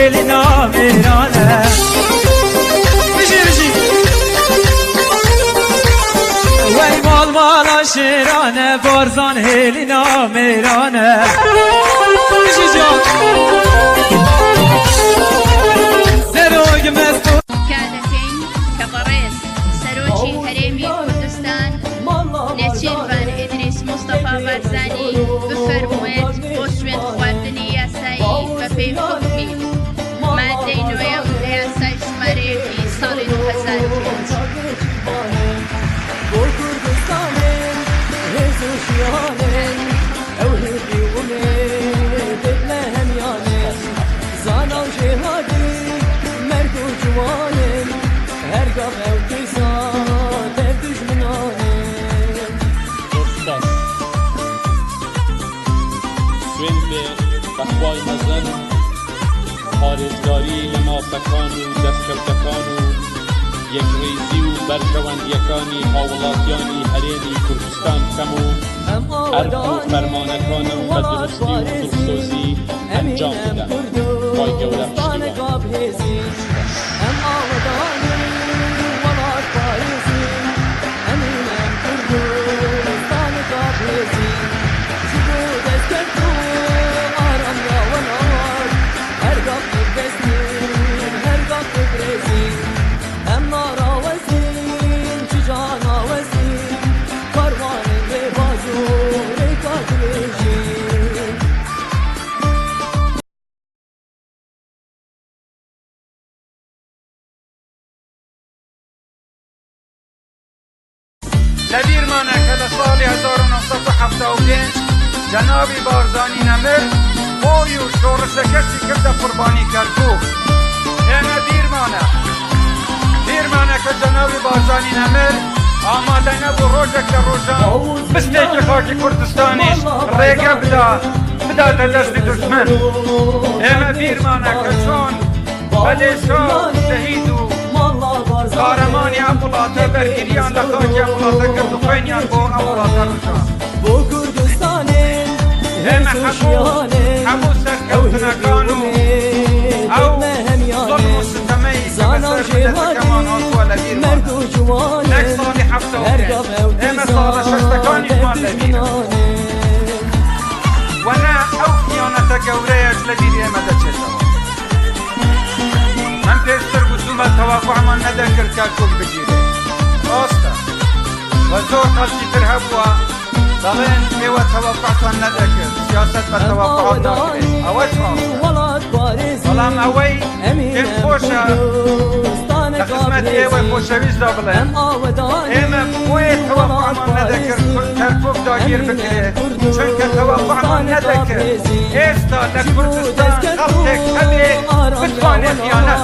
هێلینا مێرانە. بژی بژی. وەی ماڵ ماڵا شێرانە، بارزان هێلینا مێرانە. بژی جان. سەرۆک مەست. تکا دەکەین کە بەڕێز سەرۆکی هەرێمی کوردستان نێچیرڤان ئیدریس مستەفا بارزانی بفەرموێت بۆ سوێند خواردنی یاسایی بەپێی حوکمی مادەی نۆیەم لە یاسای ژمارە یەکی ساڵی 2005. زۆر سوپاس. سوێند بێ بە خوای مەزن پارێزگاری لە مافەکان و دەستکەوتەکان و یەکڕیزی و بەرژەوەندییەکانی هاووڵاتیانی هەرێمی کوردستان بکەم و ئەرک و فەرمانەکانم بە دروستی و دڵسۆزی ئەنجام بدەم. خوای گەورە پشتیوانتان بێت. لەبیرمانە کە لە ساڵی 1975 جەنابی بارزانی نەمر خۆی و شۆڕشەکەشی کردە قوربانی کەرکوک. ئێمە بیرمانە بیرمانە کە جەنابی بارزانی نەمر ئامادە نەبوو ڕۆژێک لە ڕۆژان بستێکی خاکی کوردستانیش ڕێگە بدا بداتە دەستی دوژمن. ئێمە بیرمانە کە چۆن بە لێشاو شەهید و قارەمانی ئەم وڵاتە بەرگریان لە خاکی ئەم وڵاتە کرد و خوێنیان بۆ ئەم وڵاتە ڕژاند. ئێمە هەموو سەرکەوتنەکان و ئەو زوڵم و ستەمەی کە بەسەر میللەتەکەمان هاتووە لەبیرمانە، نەک ساڵی 75، ئێمە ساڵە شەستەکانیشمان لەبیرە و نە ئەو خیانەتە گەورەیەش لەبیر ئێمە دەچێتەوە. من پێشتر گوتومە تەواقوعمان نەدەکرد کەرکوک بگیرێت، ڕاستە و زۆر خەڵکی تر هەبووە دەڵێن ئێوە تەوەقوعتان نەدەکرد، سیاسەت بە تەوەقوعات ناکرێت، ئەوەش ڕاستە، بەڵام ئەوەی پێم خۆشە لە خزمەتی ئێوەی خۆشەویستدا بڵێم، ئێمە بۆیە تەوەقوعمان نەدەکرد کەرکوک داگیر بکرێت، چونکە تەوەقوعمان نەدەکرد ئێستا لە کوردستان خەڵکێک هەبێ بتوانێت خیانەت.